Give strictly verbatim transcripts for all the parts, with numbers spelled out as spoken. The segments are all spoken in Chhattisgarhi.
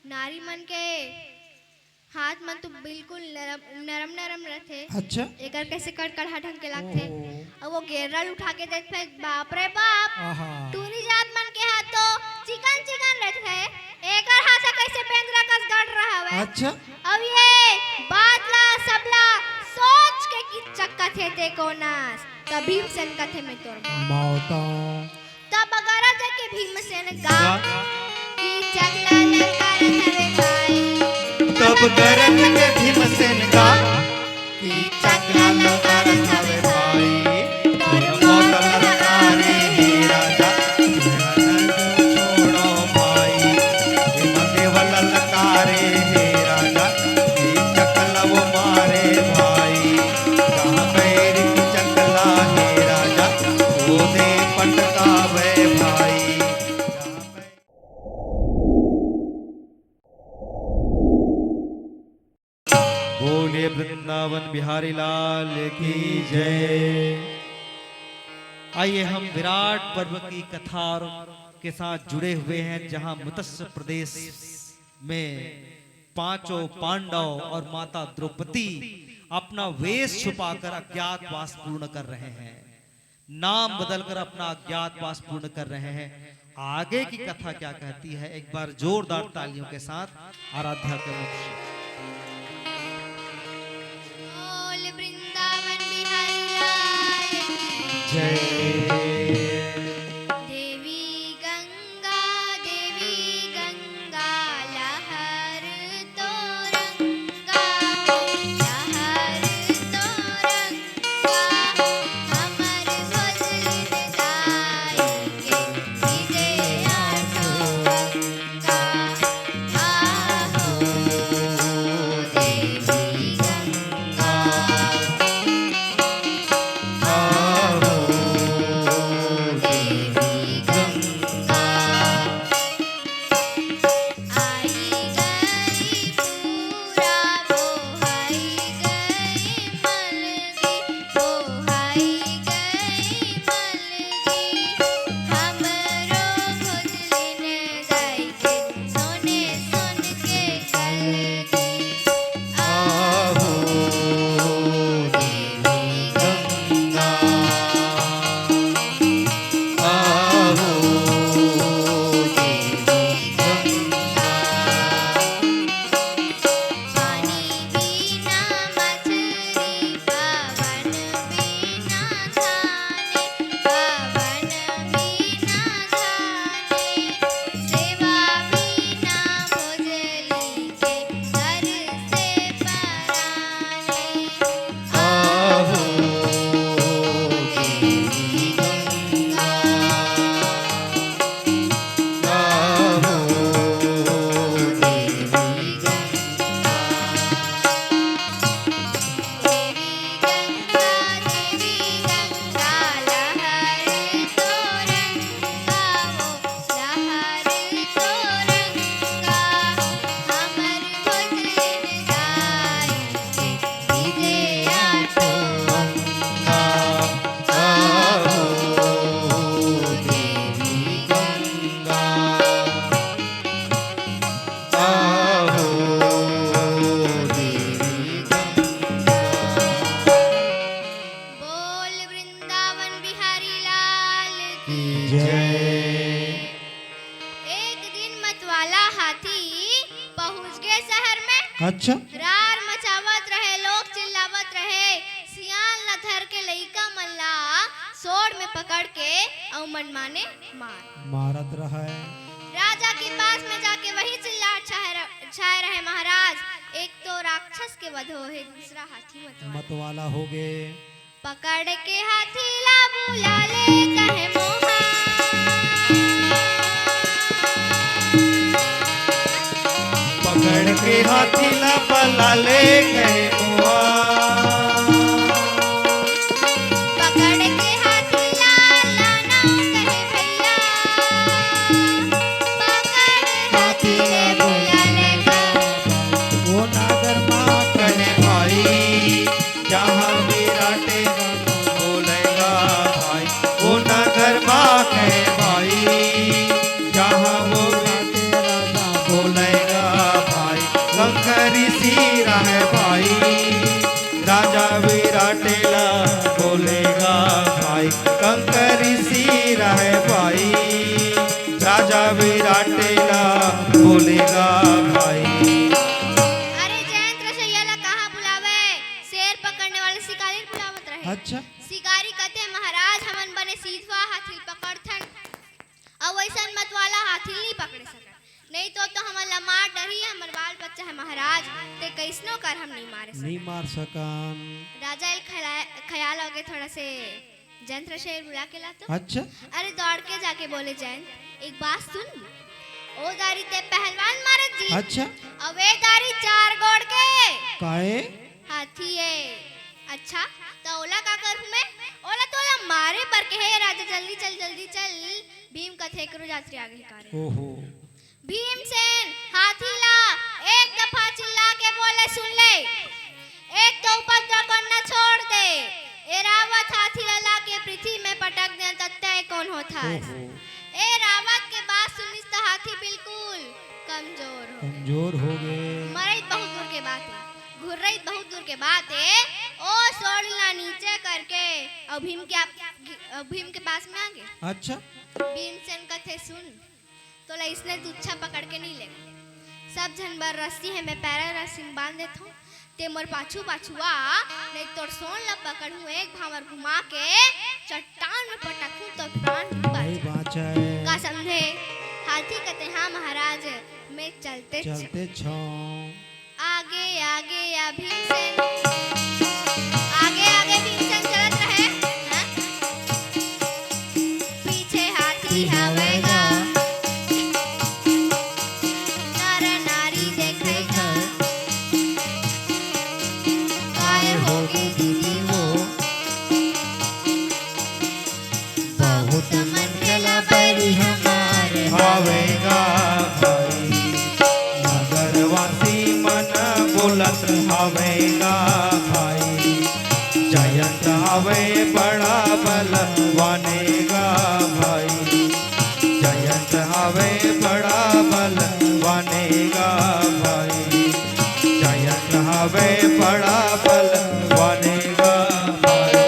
नारी मन के हाथ मन तो बिल्कुल नरम नरम नरम रथे। अच्छा। एकर कैसे कड़कड़हा ढंग के लागथे। ओहो। अउ वो गेरल उठा के देखथे, बाप रे बाप। आहा। टूरी जात मन के हाथ तो चिकन चिकन रथे, एकर हाथ ह कैसे बेंदरा कस गड़ रहा हवय। अच्छा। अब ये बात ला सबला सोच के कि चक्का थे ते कोनास, तब भीमसेन कथे मैं तोर मौत। तब गरज के भीमसेन गा, कि चकला ललकारत हवे भाई। तब गरज के भीमसेन गा, कि चकला ललकारत हवे भाई। तोर मौत ललकारे हे राजा, तेरा नाम छोड़ो भाई। भीमदेव ललकारे हे राजा, कि चकला वो मारे भाई। जहाँ बैरी की चकला हे राजा, ओदे पटकावे भाई। बोलिए वृंदावन बिहारी लाल की जय। आइए, हम विराट पर्व की कथा और के साथ जुड़े हुए हैं, जहां मत्स्य प्रदेश में पांचों पांडव और माता द्रौपदी अपना वेश छुपाकर अज्ञातवास पूर्ण कर रहे हैं, नाम बदलकर अपना अज्ञातवास पूर्ण कर रहे हैं। आगे की कथा क्या कहती है, एक बार जोरदार तालियों के साथ आराध्या के मुख से। बोल वृंदावन बिहारी लाल की जय। देवी गंगा, देवी गंगा, लहर तो रंगा, लहर तो रंगा, हमर भोजन दाई के, दीजे आठो गंगा। बोल वृंदावन बिहारी लाल की जय। एक दिन मतवाला हाथी पहुंच गए शहर में। अच्छा। रार मचावत रहे, लोग चिल्लावत रहे, सियान ला धर के लइका मन ला सोड़ में पकड़ के अउ मनमाने मार मारत रहे। राजा के पास में जाके वही चिल्लाहट छाए रहे, महाराज, एक तो राक्षस के वध हो हे, दूसरा हाथी मतवाला। मतवाला हो गए। पकड़ के हाथी ला बुला ले कहे मोहा। पकड़ के हाथी ला बुला ले कहे मोहा। पकड़ के हाथी ला लाना कहे भैया। पकड़ हाथी ला बुला ले कहे। ओ नागर माँ कहे भाई। जहाँ विराटे राजा बोलेगा भाई, वो नगर माँ कहे भाई। जहाँ वो विराटे राजा बोलेगा कंकरी सिरा है भाई, राजा विराट ला बोलेगा भाई, कंकरी सिरा है भाई, राजा विराट ला बोलेगा भाई। अरे जयंत रसोइया ला कहाँ बुलावे? शेर पकड़ने वाले शिकारी बुलावत रहे। अच्छा। शिकारी कथे, महाराज, हमन बने सीधवा हाथी पकड़थन, अउ वैसन मतवाला हाथी नहीं पकड़े सकन, नहीं तो, तो हमन ला मार डरही, हमर बाल बच्चा है महाराज, ते कैसनो कर हम नहीं मारे सकन। नहीं मार सकन। राजा ल खला-, ख्याल हो गए थोड़ा से, जयंत रसोइया बुला के ला तो। अच्छा। अरे दौड़ के जाके बोले, जयंत, एक बात सुन, ओ दारी ते पहलवान मारत जी। अच्छा। अउ ए दारी चार गोड़ के। काहे? हाथी है। अच्छा, त ओला का करूँ मैं? ओला तो ओला मारे बर के हे राजा, जल्दी चल, जल्दी चल। भीम कथे, "एकरो जात्री आगे हे का रे?" ओहो। भीमसेन हाथी ला एक दफा चिल्ला के बोले, "सुन ले, एक तो उपद्रव करना छोड़ दे, ए रावत हाथी ला लाके पृथ्वी में पटक दे, त तय कौन होथस?" ओहो। ए रावत के बात सुनिस त हाथी बिल्कुल कमजोर हो गे। कमजोर हो गे। मरई बहुत दूर के बात है, घुर्रई बहुत दूर के बात है। ओ सोड़ ला नीचे करके अउ भीम के आप, अउ भीम के पास में आ गे। अच्छा। भीमसेन कथे, "सुन, तोला इसने तुच्छा पकड़ के नहीं लेगा। सब झन बर रस्सी है, मैं पैरा रस्सी में बांध देथों। ते मोर पाछू पाछू आ, नहीं तोर सोड़ ला पकड़हूँ, एक भांवर घुमा के चट्टान में पटकहूँ, तोर प्राण नहीं नहीं बाँचे। बाँचे। का समझे?" हाथी कथे, "हाँ महाराज, मैं चलते चलते छौं।" आगे आगे या भीमसेन, आगे आगे भीमसेन चलत रहे, हाँ? पीछे हाथी हवय गा, नर नारी देखय गा, काय होगे दीदी वो? बहुत मनखे ला बैरी हमारे हवय गा भाई, नगरवासी मन बोलत हवय गा भाई। जयंत हवय बड़ा बलवाने गा भाई, जयंत हवय बड़ा बलवाने गा भाई, जयंत हवय बड़ा बलवाने गा भाई।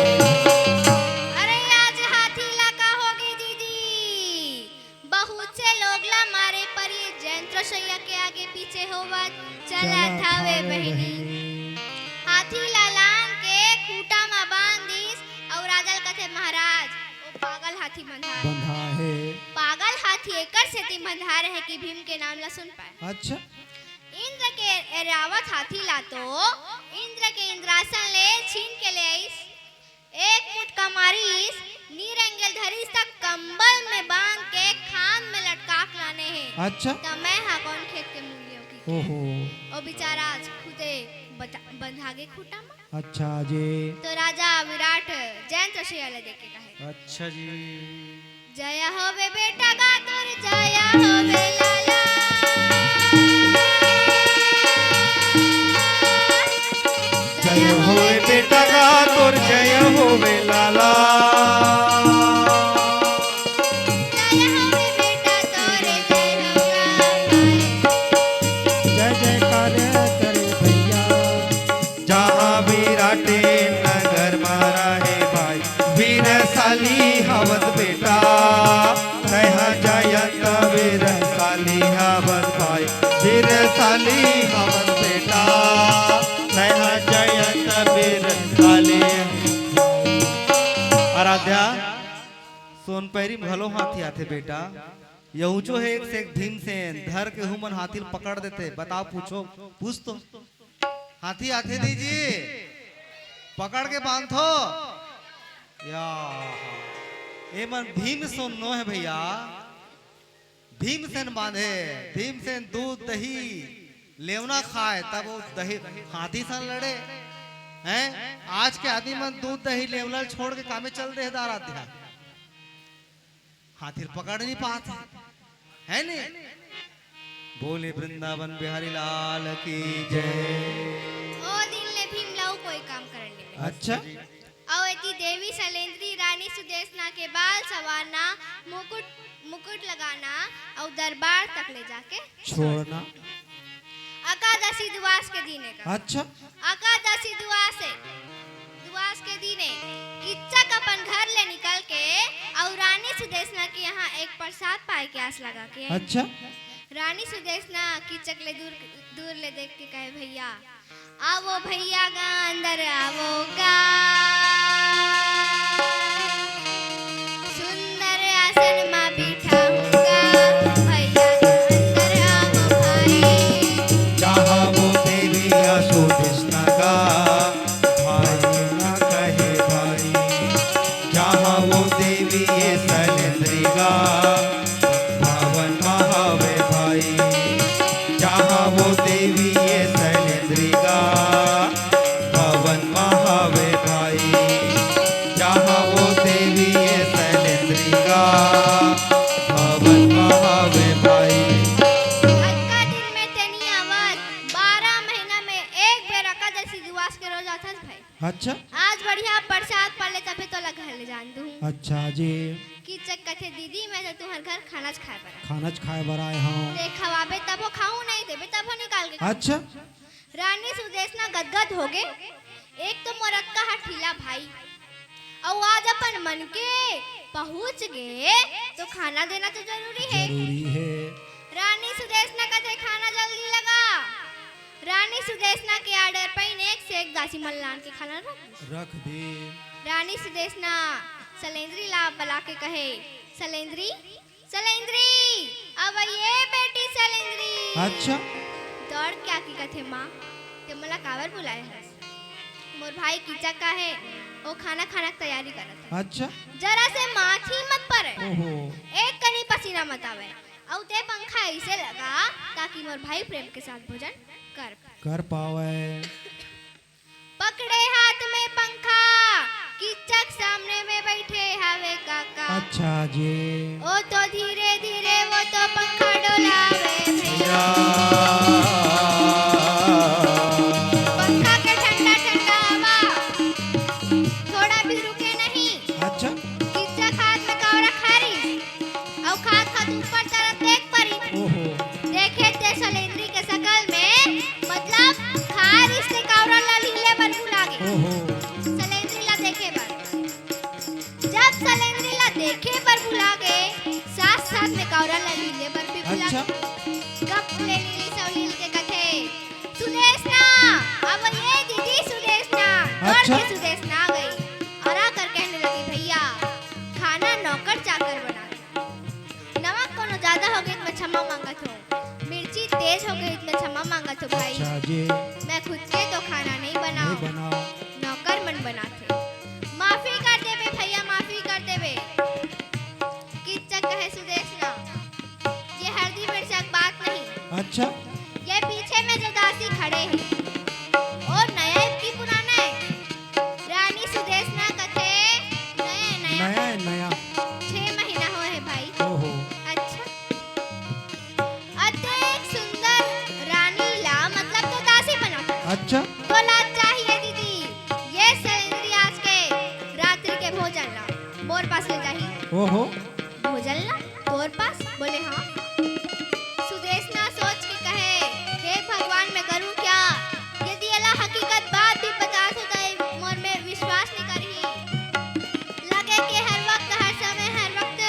अरे आज हाथी ला का होगे दीदी? बहुत से लोग ला मारे पर ये जयंत रसोइया के आगे पीछे होवत चलत चलत हवे हवे बहिनी। बहिनी। हाथी ला लान के खूंटा म बांध दिस अउ राजा ल कथे, "महाराज, वो पागल हाथी बंधा हे।" बंधा हे। पागल हाथी एकर सेती बंधा रहे कि भीम के नाम ला सुन पाए। अच्छा। इंद्र के एरावत हाथी ला तो इंद्र के इंद्रासन ले छीन के ले आइस। एक मुटका मारिस, नी रेंगेल धरिस त कंबल में बांध के खांद में लटका के लाने हे। अच्छा। त मैं हा कौन खेत के मूली हो की? ओहो। ओ बेचारा आज खुदे बता-, बंधा गे खूंटा म। अच्छा जी। तो राजा विराट जयंत रसोइया ला देख के कहे। अच्छा जी। जय होवे बेटा गा तोर जय होवे लाला। जय होवे बेटा गा तोर जय होवे लाला। जय होवे बेटा तोर जय होवे लाला। जय जयकार करे भैया। जहाँ विराटे नगर मा रहे भाई, वीरशाली हवस बेटा, तैहा जयंत वीरशाली हवस भाई, वीरशाली हवस बेटा, तैहा जयंत वीरशाली। आराध्या, सोनपैरी में घलो हाथी आथे बेटा, यहूचो हे एक से एक भीमसेन, धर के हुमन हाथी ल पकड़ देथे। बताओ, पूछो, पूछ तो। हाथी आथे दीदी, पकड़ के बांधो। या, ए मन भीमसेन नो हे भैया, भीमसेन बांधे। भीमसेन दूध दही लेवना खाए, तब वो दही हाथी सन लड़े। हैं? आज के आदमी मन दूध दही लेवना छोड़ के कामे चल दे हे आराध्या। हाथी ल पकड़ नहीं पात हे, है नी? बोले वृंदावन बिहारी लाल की जय। ओ दिन ले भीम ला अउ कोई काम करन नहीं मिले। अच्छा। अउ एती देवी सैलेंद्री, रानी सुदेशना के बाल संवारना, मुकुट, मुकुट लगाना अउ दरबार तक ले जाके छोड़ना। छोड़ना। अका दस एकादशी दुवास के दिन हे का? अच्छा। एकादशी दुवास हे, दुवास के दिन हे। किच्चक अपन घर ले निकल के अउ रानी सुदेशना के यहाँ एक प्रसाद पाए के आस लगा के। अच्छा। रानी सुदेशना किच्चक ले दूर, दूर ले देख के कहे, "भैया, आवो भैया गा, अंदर आवो गा। सुंदर आसन मा बिठाहूँ गा, भैया गा, अंदर आवो भाई।" चाहा वो देवी या सुदेशना गा, भाई ना कहे भाई। चाहा वो देवी ये सलेंद्री गा, भवन मा हवे भाई। चाहा वो देवी ये सलेंद्री गा, भवन मा हवे भाई। चाहा वो देवी ये सलेंद्री गा, भवन मा हवे भाई। अतका दिन में ते नइ आवत, बारह महीना में एक बेर एकादशी दुवास के रोज आथस भाई। अच्छा। आज बढ़िया प्रसाद पड़ ले, तभे तोला घर ले जान दूँ। अच्छा जी। किच्चक कथे, "दीदी, मैं तो तुम्हर घर खानाच खाए बर आए।" खानाच खाए बर आए हँव। ते खवाबे तभो खाहूँ, नइ देबे तभो निकाल के खाहूँ। अच्छा। रानी सुदेशना गदगद होगे। एक तो मोर अतका हठीला भाई, अउ आज अपन मन के पहुँच गे, तो खाना देना तो जरूरी हे। जरूरी हे। रानी सुदेशना कथे, "खाना जल्दी लगा।" रानी सुदेशना के order पइन एक से एक दासी मन लान के खाना रख दीस। रख दे। रानी सुदेशना सलेंद्री ला बला के कहे, "सलेंद्री, सलेंद्री, अब ये बेटी सलेंद्री।" अच्छा। दौड़ के आके कथे, "माँ, ते मोला काबर बुलाए हस?" "मोर भाई किच्चक हे, वो खाना खाना के तैयारी करत हे।" अच्छा। "जरा से माथी मत परे, ओहो। एक कनी पसीना मत आवे, अउ ते पंखा ऐसे लगा ताकि मोर भाई प्रेम के साथ भोजन कर पाए।" कर पावे। पकड़े हाथ में पंखा, किच्चक सामने में बैठे हवे काका। अच्छा जी। ओ तो धीरे धीरे वो तो पंखा डोलावे भैया। पंखा के ठंडा ठंडा हवा थोड़ा भी रुके नहीं। अच्छा। किच्चक हाथ में कौरा खारी, अउ खात खात ऊपर तरफ देख परी। ओहो। देखे ते सलेंद्री के शकल में, मतलब, खारिस ते कौरा ला लिहले बर भुला गे। ओहो। सलेंद्री ला देखे बर। जब सलेंद्री ला देखे बर भुला गे, साथ साथ में कौरा ला लिहले बर भी भुला गे। अच्छा। गप ले लीस अउ लिल के कथे, "सुदेशना, अब ये दीदी सुदेशना।" दौड़ अच्छा। के सुदेशना आ गई अउ आकर कहने लगी, "भैया, खाना नौकर चाकर बना दे।" नमक कोनो ज्यादा हो गई तो मैं क्षमा मांगत हूँ, मिर्ची तेज हो गई तो मैं क्षमा मांगत हूँ भाई। अच्छा जी। मैं खुद के तो खाना नहीं बनाऊँ, नहीं बनाऊँ। नौकर मन बनाथे। माफी कर देबे भैया, माफी कर देबे। किच्चक कहे सुदेशना, ये हल्दी मिर्चा के बात नहीं। अच्छा। ये पीछे में जो दासी खड़े हैं, वो नया है कि पुराना है? रानी सुदेशना कथे, "नया है, नया।" नया है, नया। छह महीना होए है भाई। ओहो। अच्छा। अतेक सुंदर रानी ला, मतलब, तो दासी बना। अच्छा। तो लाज चाहिए दीदी, ये सलेंद्री आज के रात्रि के भोजन ला मोर पास ले जाही। ओहो। भोजन ला तोर पास? बोले, "हाँ।" सुदेशना सोच के कहे, "हे भगवान, मैं करूँ क्या? यदि एला हकीकत बात भी बताथों, त ए मोर में विश्वास नहीं करही। लगे के हर वक्त, हर समय, हर वक्त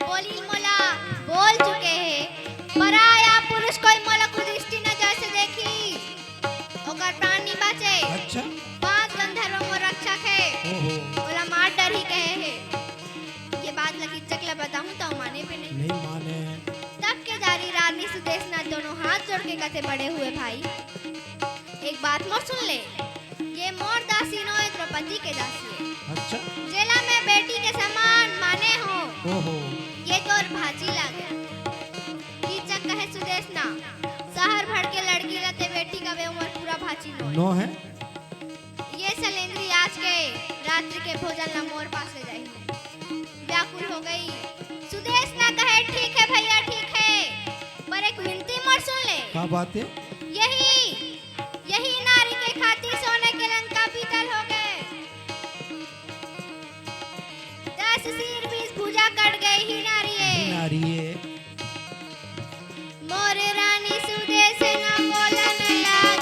बोली मोला बोल चुके हे, पराया पुरुष कोई मोला कुदृष्टि नजर से देखही।" ओकर प्राण नी बाचे। अच्छा। पांच गंधर्व मोर रक्षक हे। ओहो। ओला मार डरही कहे हे। ये बात ला किच्चक ला बताहूं त माने भी नहीं। नहीं माने। तब के जारी रानी सुदेशना दोनों हाथ जोड़ के कथे, "बड़े हुए भाई, एक बात मोर सुन ले। ये मोर दासी नो, ये द्रौपदी के दासी हे। अच्छा। जेला मैं बेटी के समान माने हों। ओहो। ये तोर भांची लागे।" किच्चक कहे सुदेशना, "शहर भर के लड़की ला ते बेटी कबे, मोर पूरा भांची नो हे।" नो हे। ये सलेंद्री आज के रात्रि के भोजन ला मोर पास ले जाही।" व्याकुल हो गई। सुदेशना कहे, "ठीक हे भैया, ठीक हे, पर एक विनती मोर सुन ले।" का बात हे? यही, यही नारी के खातिर सोने के लंका पीतल हो गे। दस सिर बीस भुजा कट गे ही नारी ए। ही नारी ए। मोर रानी सुदेशना बोलन लागे।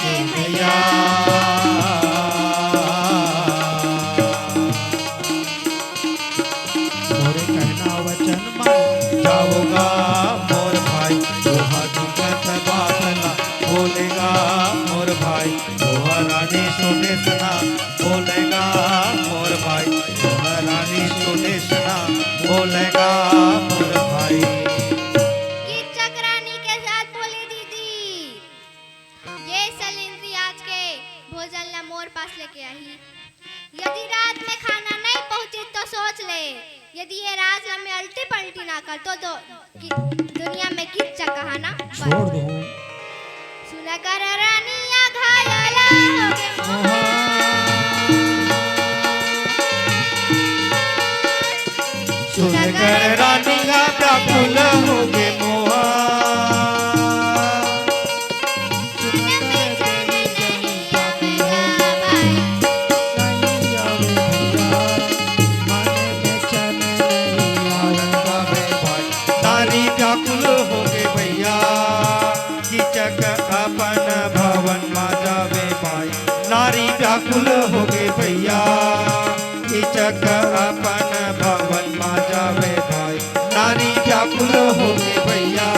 ये सलेंद्री आज के भोजन ला मोर पास लेके आही। यदि रात में खाना नहीं पहुंचिस तो सोच ले, यदि ये रात ला मैं अल्टी पल्टी ना कर तो, तो कि, दुनिया में किच्चक कहाना बंद। छोड़ दूं। सुन कर रानिया घायल हो गे मोहा। सुन कर रानिया व्याकुल हो गे मोहा। सुन में चैन नहीं आवेगा भाई। नहीं आवे भैया, मन में चैन नहीं आवेगा भाई। नारी व्याकुल हो गे भैया, किचक अपन भवन मा जावे भाई। नारी व्याकुल हो गे भैया, किचक अपन भवन मा जावे भाई। नारी व्याकुल हो गे भैया,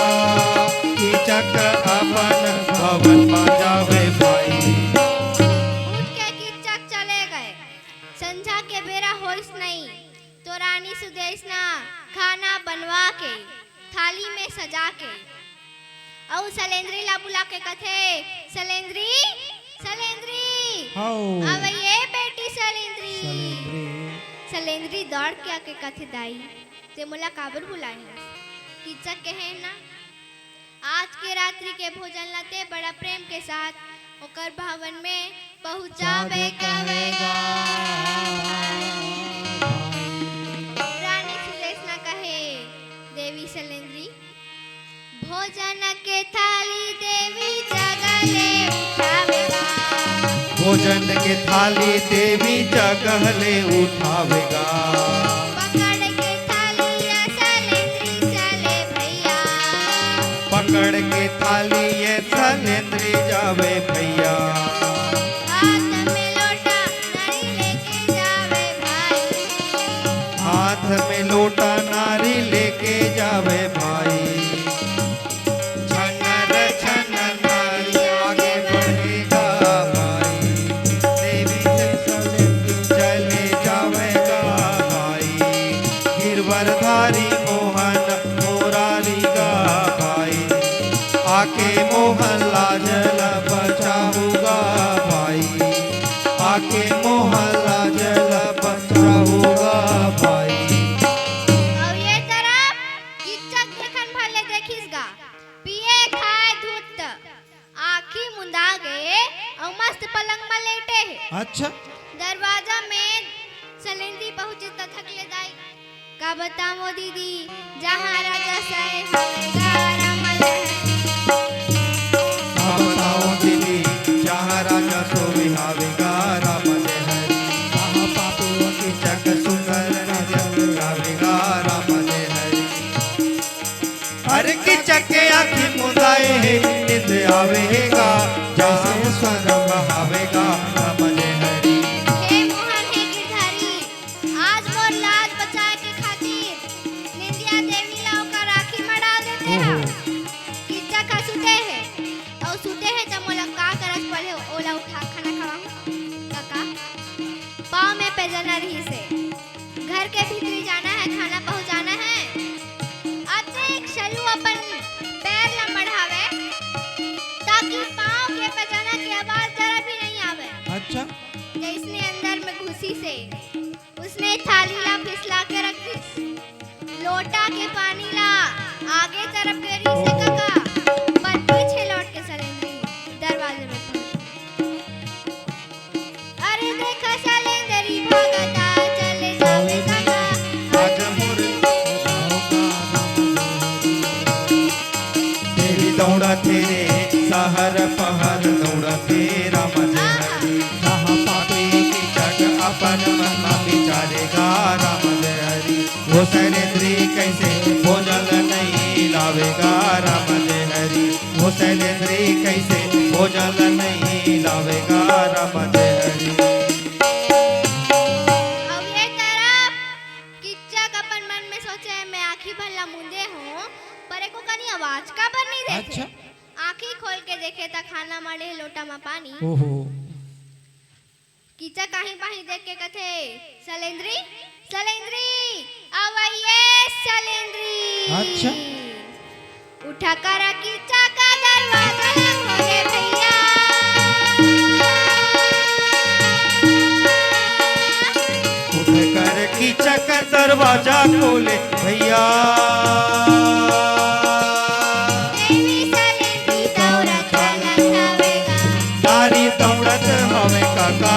किचक अपन भवन मा जावे भाई। उठ के किचक चले गए। संझा के बेरा होइस नहीं, तो रानी सुदेसना खाना बनवा के, थाली में सजा के, अउ सलेंद्री ला बुला के कथे, "सलेंद्री, सलेंद्री, हौ। अवइए बेटी सलेंद्री।" सलेंद्री। सलेंद्री दौड़ के आके कथे, "दाई, ते मोला काबर बुलाए हस?" किचक कहे ना, आज के रात्रि के भोजन ला ते बड़ा प्रेम के साथ ओकर भवन में पहुंचावे कवेगा। रानी सुदेसना कहे, देवी सलेंद्री, भोजन के थाली देवी जगह ले उठावेगा। भोजन के थाली देवी जगह ले उठावेगा। पकड़ के थाली ये सलेंद्री चले भैया। पकड़ के थाली ये सलेंद्री जावे भैया। हाथ में लोटा नारी लेके जावे भाई। हाथ में लोटा नारी लेके जावे भाई। छनर छनर नारी आगे बढ़ेगा भाई। देवी से सलेंद्री चले जावेगा भाई। गिरवरधारी मोहन मुरारी गा भाई। आके मोहन लाज ला बचाहूगा भाई। आके मोहन लाज ला बचाहूगा भाई। अउ ये तरफ किचक देखन भर ले देखिस गा, पिए खाए धुत, आँखी मुंदा गे अउ मस्त पलंग म लेटे हे। अच्छा। दरवाजा में सलेंद्री पहुंचे त धक ले दाई। का बतावं दीदी, जहाँ राजा सोए हवे गा राम लहरी। का बतावं दीदी, जहाँ राजा सोए हवे गा राम लहरी। कहाँ पापी वो किचक सुंदर राजा हवे गा राम लहरी। अरे किचक के आँखी मुंदाए हे, नींद आवे हे गा, जहाँ शरम हवे गा राम लहरी। हे मोहन, हे गिरधारी, आज मोर लाज बचाए के खातिर निंदिया देवी ला ओकर आँखी म डाल देते हव। ओहो। किचक ह सुते हे, अउ सुते हे त मोला का करज पड़े, ओला उठा खाना खवाहूँ। कका, पाँव में पैजन रहिस हे, घर के भीतरी जाना हे, खाना पहुँचाना हे। अतेक सलू अपन पैर ला मढ़ावे, ताकि पाँव के पैजन के आवाज जरा भी नहीं आवे। अच्छा। जइसने अंदर में घुसिस हे, उसने थाली ला फिसला के रख दिस। लोटा के पानी ला आगे तरफ गेरिस हे कका, पर पीछे लौट के सलेंद्री दरवाजे में पहुंच गई। अरे देखा सलेंद्री भागता चले जावे कका। आज मोर तेरी दौड़ा तेरे सहर पहर दौड़ा तेरा मजे हरी। कहाँ पापी किचक अपन मन मा बिचारेगा राम लहरी। वो सलेंद्री कैसे भोजन नहीं लावेगा राम लहरी। वो सलेंद्री कैसे भोजन नहीं लावेगा राम लहरी। अउ ये तरफ किचक अपन मन में सोचे, मैं आँखी भर ला मूंदे हों, पर एको कनी आवाज काबर नहीं देथे? अच्छा। आँखी खोल के देखे त खाना मड़े लोटा म पानी। ओहो। किचक आही बाही देख के कथे, "सलेंद्री, सलेंद्री, अवइए सलेंद्री।" अच्छा। उठा करा किचक दरवाजा ला खोले भैया। बाजा खोले भैया। देवी सलेंद्री दौरा चालत हवे गा। नारी दौड़त हवे काका,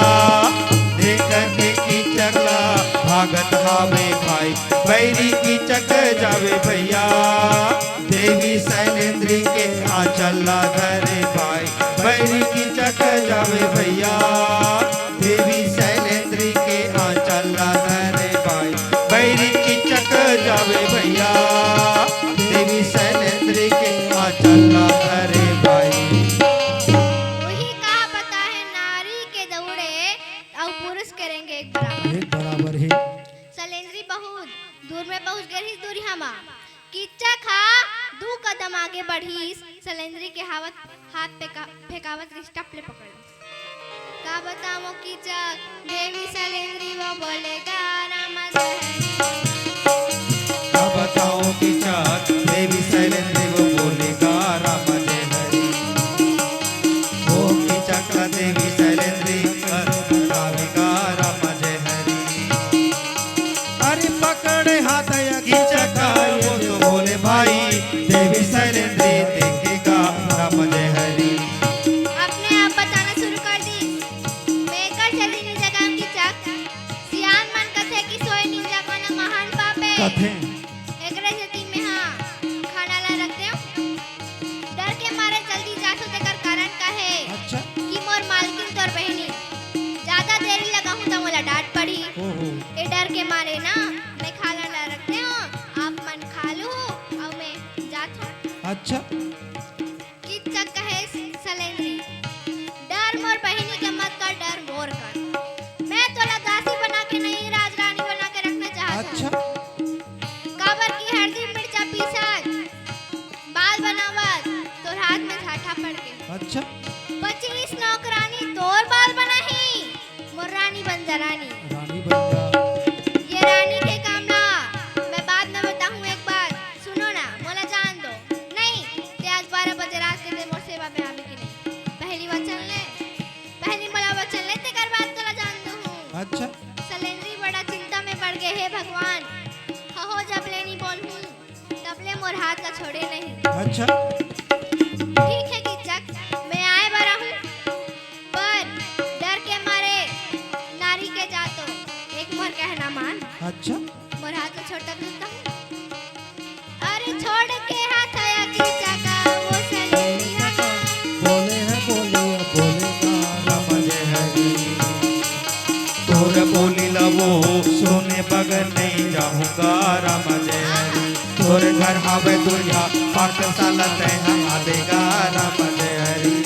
देख के कीचक ला भागत हवे भाई। बैरी कीचक जावे भैया, देवी सैलेंद्री के आंचल ला धरे भाई। बैरी कीचक जावे भैया, देवी सैलेंद्री के आंचल ला धरे भाई। बैरी कीचक जावे भैया, देवी सैलेंद्री के आंचल ला धरे भाई। वही कहावत हे, नारी के दौड़े अउ पुरुष के रेंगे एक बराबर। एक बराबर हे। सलेंद्री बहुत दूर में पहुंच गे रहिस, दूरिहा मा। कीचक हा दू कदम आगे बढ़िस, सलेंद्री के हावत, हाथ फेंका-, फेंकावत रिस, टप ले पकड़ लिस। का बतावं कीचक, देवी सलेंद्री वो बोले गा राम जय हरी। का बतावं कीचक, देवी सैलेंद्री वो बोले गा राम जय हरी। ओ कीचक देवी सैलेंद्री कर गावे गा राम जय हरी। अरे पकड़े हाथ या कीचक वो तो बोले भाई, देवी सैलेंद्री देखे गा राम जय हरी। अपने आप बताना शुरू कर दिस। मैं एकर जल्दी नइ जगावं कीचक। सियान मन कथे कि सोए निंजा खाना महान पाप हे। कथे। एकरे सेती मेंहा खाना ला रख देवं। डर के मारे जल्दी जाथों, तेकर कारण का हे? अच्छा। कि मोर मालकिन तोर बहिनी, जादा देरी लगाहूं त मोला डांट पड़ही। ओहो। ए डर के मारे ना, मैं खाना ला रख देवं, आप मन खा लू, अउ मैं जाथों। अच्छा। कीचक कहे सलेंद्री, डर मोर बहिनी के मत कर, डर मोर कर। मैं तोला दासी बना के नहीं, राजरानी बना के रखना चाहत हंव। अच्छा। काबर कि हरदी मिर्चा पीसत, बाल बनावत, तोर हाथ में झाठा पड़ गे। अच्छा। पच्चीस नौकरानी तोर बाल बनाही, मोर रानी बन जा रानी। रानी बन जा। ये रानी के काम ना, मैं बाद में बताहूँ, एक बार सुनो ना, मोला जान दो। नहीं, ते आज बारह बजे रात के दिन मोर सेवा में आवे कि नहीं? पहली वचन ले, पहली मोला वचन ले, तेकर बाद तोला जान दूँ। अच्छा। सलेंद्री बड़ा चिंता में पड़ गे, हे भगवान, हहो जब ले नी बोलहूँ, तब ले मोर हाथ ला छोड़े नहीं। अच्छा। ठीक हे कीचक, मैं आए बर आहूँ, पर डर के मारे नारी के जातो, एक मोर कहना मान। अच्छा। मोर हाथ ला छोड़ तब रुकता हूँ। अरे छोड़ के हाथ आया कीचक वो सलेंद्री हा। बोले हे बोले, बोले गा राम जय हरी। तोर बोली ला वो सुने बगर नहीं जाहूँ गा राम जय हरी। तोर घर हावे दुरिहा पाकशाला, तैं हा आबे गा राम जय हरी।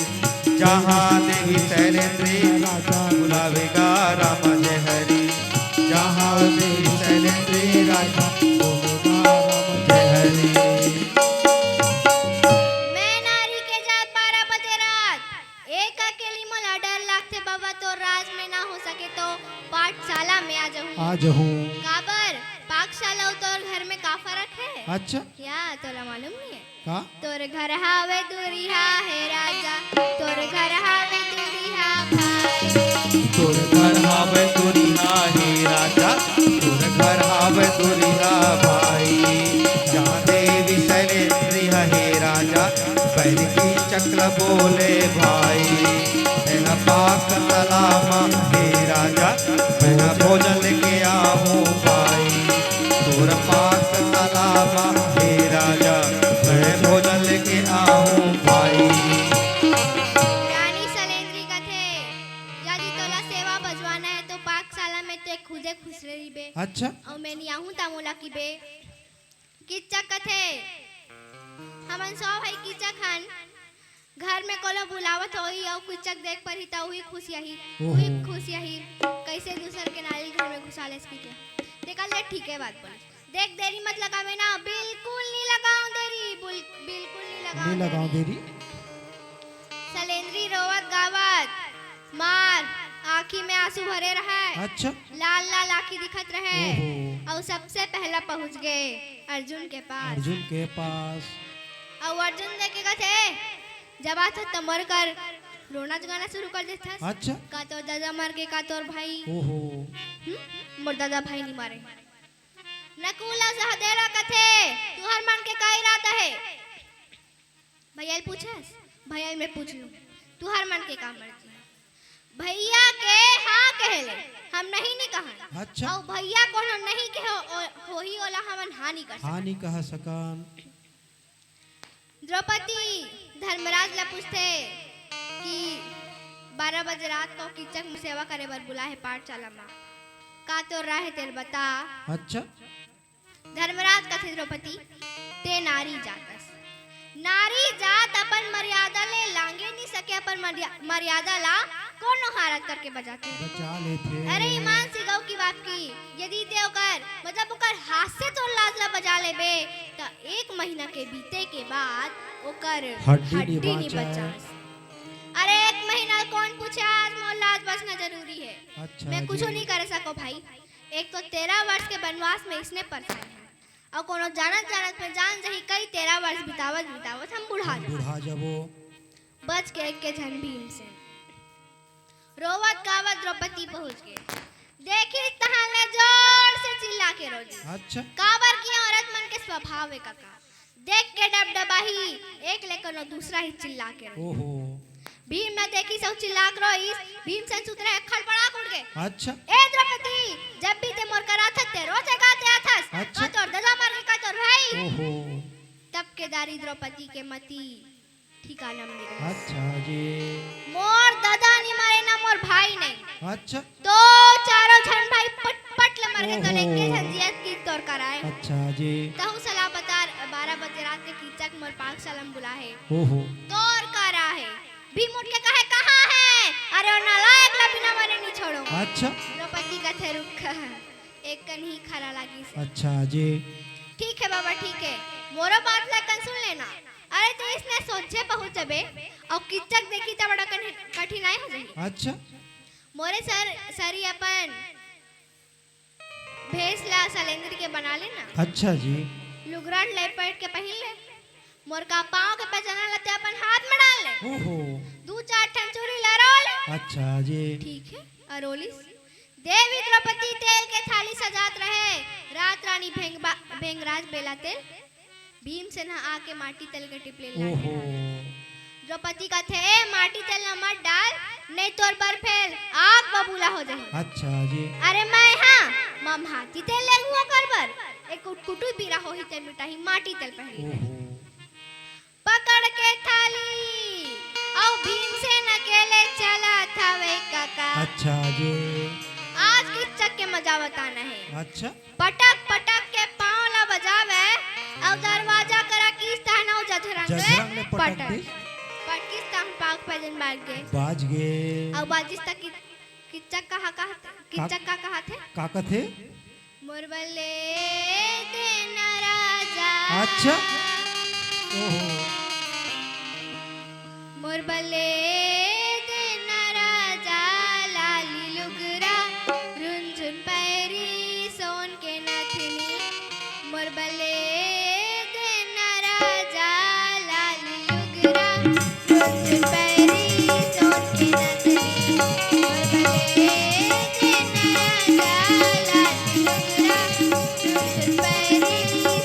जहाँ देवी सैलेंद्री राजा बुलावे गा राम जय हरी। जहाँ देवी सैलेंद्री राजा बोले गा राम जय हरी। मैं नारी के जात बारह बजे रात, एक अकेली मोला डर लागथे बबा, तोर राज में ना हो सके तो पाठशाला में आ जाहूँ। आ जाहूँ। काबर? पाकशाला अउ तोर घर में का फरक हे? अच्छा। क्या तोला मालूम नहीं हे? का? तोर घर हावे दुरिहा हे राजा, तोर घर हावे दुरिहा भाई। तोर घर हावे दुरिहा हे राजा, तोर घर हावे दुरिहा भाई। जहाँ देवी सैलेंद्री हे राजा, बैरी कीचक ला बोले भाई। मैं हा पाकशाला मा हे राजा, मैं हा भोजन लेके आहूँ भाई। तोर पाकशाला मा हे राजा, मैं भोजन लेके आहूँ भाई। रानी सलेंद्री कथे, यदि तोला सेवा बजवाना हे तो पाकशाला में तो खुदे खुसरे रहिबे। अच्छा। अउ मैं नी आहूँ त मोला किबे। कीचक कथे, हमन सौ भाई कीचक हन, घर में कोनो बुलावत होही अउ कीचक देख परही त उही खुसियाही, ओहो। उही खुसियाही, कइसे दूसर के नारी घर में घुसा लेस कहिके। तेकर ले ठीके बात बोलिस। देख देरी मत लगावे ना, बिल्कुल नी लगावं देरी, बुल-, बिल्कुल नी लगावं नी लगावं देरी। देरी। सलेंद्री रोवत गावत मार आँखी में आंसू भरे रहय। अच्छा। लाल लाल आँखी दिखत रहय। ओहो। अउ सबसे पहला पहुँच गे अर्जुन के पास। अर्जुन के पास। अउ अर्जुन देख के कथे, "जब आथस त मोर कर रोना गाना शुरू कर देथस।" अच्छा। का तोर दादा मर गे, का तोर भाई? ओहो। हम्म? मोर दादा भाई नी मरे। नकुल अउ सहदेव ला कथे, "तुहर मन के का इरादा हे?" भैया ले पूछस, भैया ले मैं पूछ लूं, "तुहर मन के का मर्जी हे?" भैया के हाँ कहे ले हम नहीं नी कहन। अच्छा। अउ भैया कोनो नहीं कहे ओ-, होही, ओला हमन हाँ नी कर सकन। हाँ नी कह सकन। द्रौपदी धर्मराज ला पूछथे कि बारह बजे रात को किच्चक सेवा करे बर बुलाए हे पाठशाला मा, का तोर राय हे तेला बता। अच्छा। धर्मराज कथे, "द्रौपदी, तें नारी जात अस। नारी जात अपन मर्यादा ले लांघे नी सके, अपन मर्या-, मर्यादा ला कोनो हालत करके बचाथे।" बचा लेथे। अरे ईमान सिगव की बाप की, यदि तें ओकर, मतलब ओकर हाथ से तोर लाज ला बचा लेबे, त एक महीना के बीते के बाद ओकर हड्डी नी हड्डी नी बाचय। बचास। अरे एक महीना कोन पूछे, आज मोर लाज बचना जरूरी हे। अच्छा मैं जी। कुछू नी कर सको भाई। एक तो तेरह वर्ष के बनवास में इसने परेशान हे, अउ कोनो जानत जानत में जान जही कई तेरह वर्ष बितावत बितावत हम बुढ़ा हम जाबो। बुढ़ा जाबो। बच के एक के झन भीमसेन। रोवत गावत द्रौपदी पहुंच गे। देखिस तहां ले जोर से चिल्ला के रो दिस। अच्छा। काबर कि औरत मन के स्वभाव हे कका। देख के डबडबाही, एक ले कोनो दूसरा ही चिल्ला के रो। ओहो। भीम न देखिस अउ चिल्ला के रोइस, भीमसेन सुतरा एक खड़बड़ा उठ गे। अच्छा। "ए द्रौपदी, जब भी तें मोर करा आथस, तें रोज एका ते आथस। अच्छा। का तोर ददा मर गे, का तोर भाई?" ओहो। तब के दारी द्रौपदी के मती ठिकाना में नी रहिस। अच्छा जी। मोर ददा नी मरे ना मोर भाई नहीं। अच्छा। तो चारों झन भाई पट पट ले मर गे, तो ओहो। एक के झन जियत कि तोर करा आय। अच्छा जी। तहूं सला बता, बारह बजे रात के किच्चक मोर पाठशाला में बुलाए हे। ओहो। तोर करा आय। भीम उठ के कहे, "कहां हे?" "अरे ओ नालायक ला बिना मरे नी छोड़ों।" अच्छा। द्रौपदी कथे, "रुक, एक कन ही खरा लागिस।" अच्छा जी। "ठीक हे बाबा, ठीक हे, मोरो बात ला कन सुन लेना।" अरे तें इसने सोझे पहुंच जाबे अउ किच्चक देखही त बड़ा कन-, कठिनाई हो जाही। अच्छा। मोरे सर, सरी अपन भेस ला सलेंद्र के बना लेना। अच्छा जी। लुगरा लपेट के पहिन ले। मोर का पांव के पैजन ला तें अपन हाथ में डाल ले। ओहो। दू चार ठन चूरी लहरा ले। अच्छा जी। ठीक हे, अरोलिस। देवी द्रौपदी तेल के थाली सजात रहे। रात रानी भेंगबा-, भेंगराज बेला तेल। भीमसेन ह आके माटी तेल के टिपले लागे। ओहो। द्रौपदी कथे, "ए, माटी तेल ला मत डाल, नहीं तोर बर फेर आग बबूला हो जाही।" अच्छा जी। "अरे मैं हा, ममहाती तेल लेहूं ओकर बर। एक कुटकुटू बीरा होही ते मिटाही माटी तेल पहिरे।" ओहो। पकड़ के थाली, अउ भीमसेन अकेले चलत हवे कका। अच्छा जी। आज किच्चक के मजा बताना हे। अच्छा। पटक पटक के पांव ला बजावे, अउ दरवाजा करा किस तहन अउ जझरंग ले जझरंग ले पटक पटक। दिस। पटकिस तहन पांव के पैजन बाज गे। बाज गे। अउ बाजिस त कि-, किच्चक कहा, कहा, का-, किच्चक का कहाथे? का कथे? मोर बर ले देना राजा। अच्छा। ओहो। मोर बर ले देना राजा, लाली लुगरा, रुनझुन पैरी, सोन के नथनी। मोर बर ले देना राजा, लाली लुगरा, रुनझुन पैरी, सोन के नथनी। मोर बर ले देना राजा, लाली लुगरा, रुनझुन पैरी,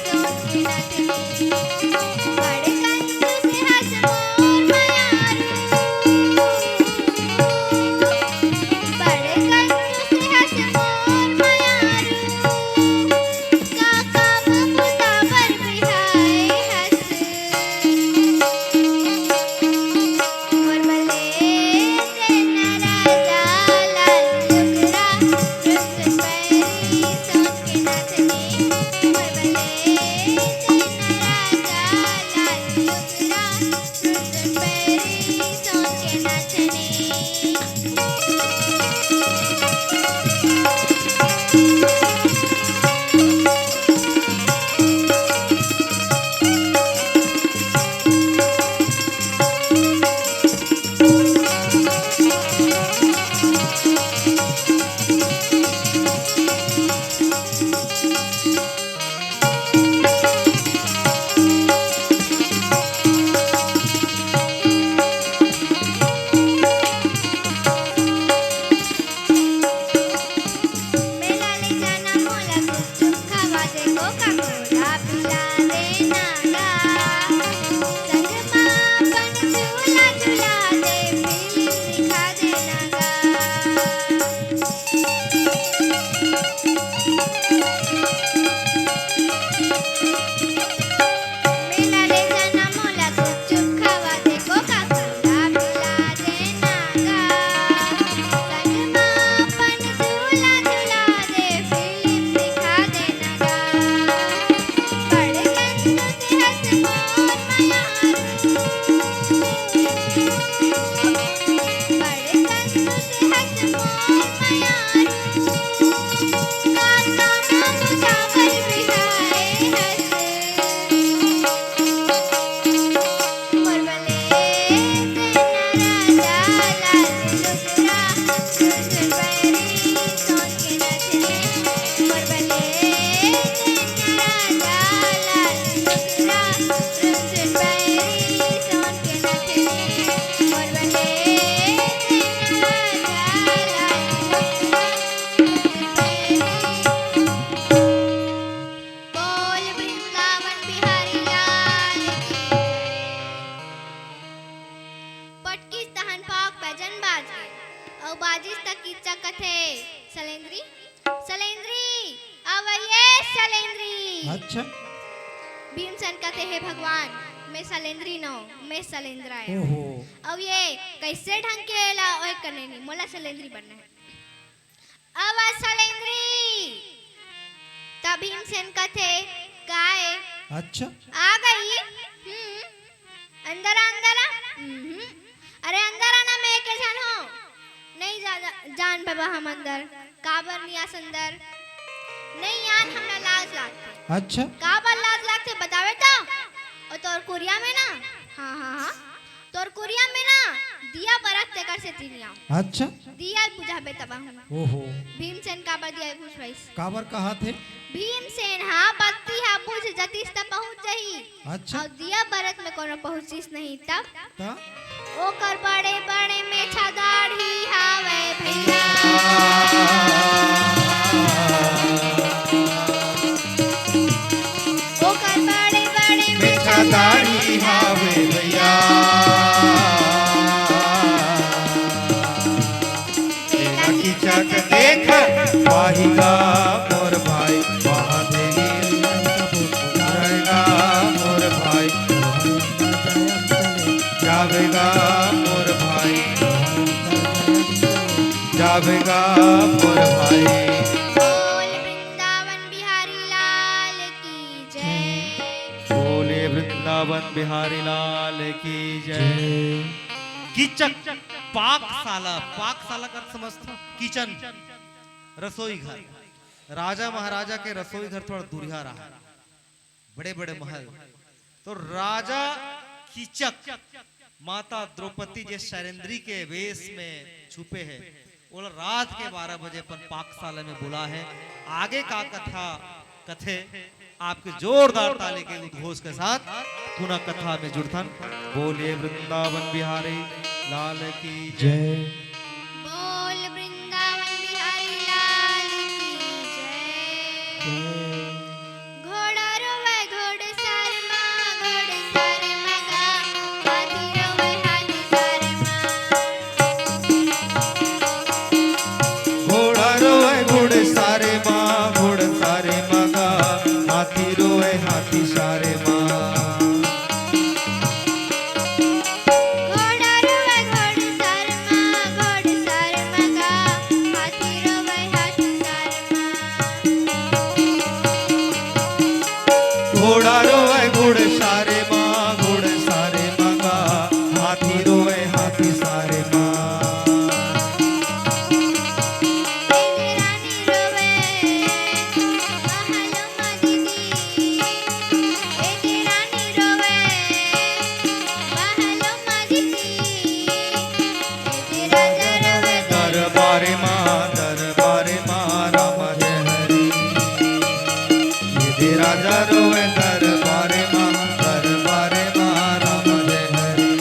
सोन के नथनी। बड़ कंजूस हस मोर मयारू, बड़ कंजूस हस मोर मयारू, का काम बुता बर बिहाए हस। मोर बर ले देना राजा लाल लुगरा, रुनझुन पैरी सोन के नथनी। मोर बर ले देना राजा लाल लुगरा, रुनझुन पैरी सोन के नथनी। अउ बाजिस त कीचक कथे, "सलेंद्री, सलेंद्री, अवइए सलेंद्री।" अच्छा। भीमसेन कथे, "हे भगवान, मैं सलेंद्री नों, मैं सलेंद्रा आय।" ओहो। अउ ये कइसे ढंग के एला ओए कने नी, मोला सलेंद्री बनना हे। "अवइए सलेंद्री।" त भीमसेन कथे, "काय?" अच्छा। "आ गई।" "हम्म।" "अंदर आ, अंदर आ।" "हम्म।" "अरे अंदर आना, मैं एके झन हों।" "नइ जा, जा, जान बाबा हम अंदर।" "काबर नइ आस अंदर?" "नइ आन, हमला लाज लागथे।" अच्छा। "काबर लाज लागथे बतावे त?" "ओ तोर कुरिया में ना।" "हाँ, हाँ, हाँ।" "तोर कुरिया में ना दिया बरत तेकर सेती नइ आंव।" अच्छा। "दिया ल बुझाबे तब आहूं।" ओहो। भीमसेन काबर दिया ल बुझवाइस? काबर कहाथे? भीमसेन हा बत्ती हा बुझ जतिस त पहुंच जही। अच्छा। अउ दिया बरत में कोनो पहुंचिस नहीं तब? त? "ओकर बड़े बड़े मेछा दाढ़ी हावय भैया।" ओकर बड़े बड़े मेछा दाढ़ी हावे भैया। तेला कीचक देख पाही गा मोर भाई, वहाँ देवी रहेगा मोर भाई, जावेगा मोर भाई, जावेगा मोर भाई। बोल वृंदावन बिहारी लाल की जय। बोले वृंदावन बिहारी लाल की जय। जय। कीचक पाकशाला, पाकशाला का अर्थ समझथो? किचन, रसोई घर। राजा महाराजा के रसोई घर थोड़ा दूरिहा रहा, बड़े बड़े महल। तो राजा कीचक माता द्रौपदी जे सलेंद्री के वेश में छुपे हे, ओला रात के बारह बजे अपन पाकशाला में बुला हे। आगे का कथा कथे, आपके जोरदार ताली के उद्घोष के साथ पुनः कथा में जुड़थन। बोलिए वृंदावन बिहारी लाल की जय। जय। बोल वृंदावन बिहारी लाल की जय। जय। घोड़ा रोवे घोड़सर मा, घोड़सर मा गा, हाथी रोवे हाथीसर मा। घोड़ा रोवे घोड़सर मा, घोड़सर मा गा, हाथी रोवे हाथीसर मा। घोड़ा रोवे घोड़सर मा, घोड़सर मा गा, हाथी रोवे हाथीसर मा। घोड़ा रोवे घोड़सर मा, घोड़सर मा गा, हाथी रोवे हाथीसर मा। ए दे रानी रोवे, महलो मा दीदी। ए दे रानी रोवे, महलो मा दीदी। ए दे राजा रोवे, दरबार मा, दरबार मा राम जय हरी। ए दे राजा रोवे, दरबार मा, दरबार मा राम जय हरी।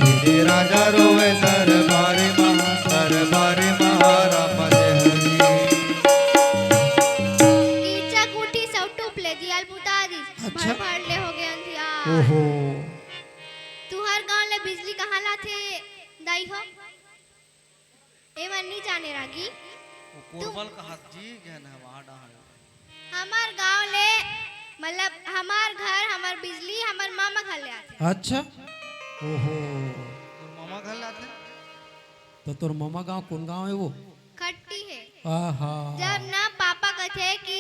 ए दे राजा रोवे, दरबार मा, दरबार मा राम जय हरी। कीचक उठिस अउ टूप ले दिया ल बुता दिस। अच्छा। भड़ भड़ ले हो गे अंधियार। ओहो। तुहर गांव ले बिजली कहां लाथे दाई हो? एमन नी जाने रागी। वो कोरबल कहात जी, गहन हवा डाहर। हमर गांव ले, मतलब, हमर घर, हमर बिजली, हमर मामा घर ले आथे। अच्छा। ओहो। तोर मामा घर ले आथे? तो तोर मामा गांव कोन गांव हे वो? खट्टी हे। आहा। जब ना पापा कथे कि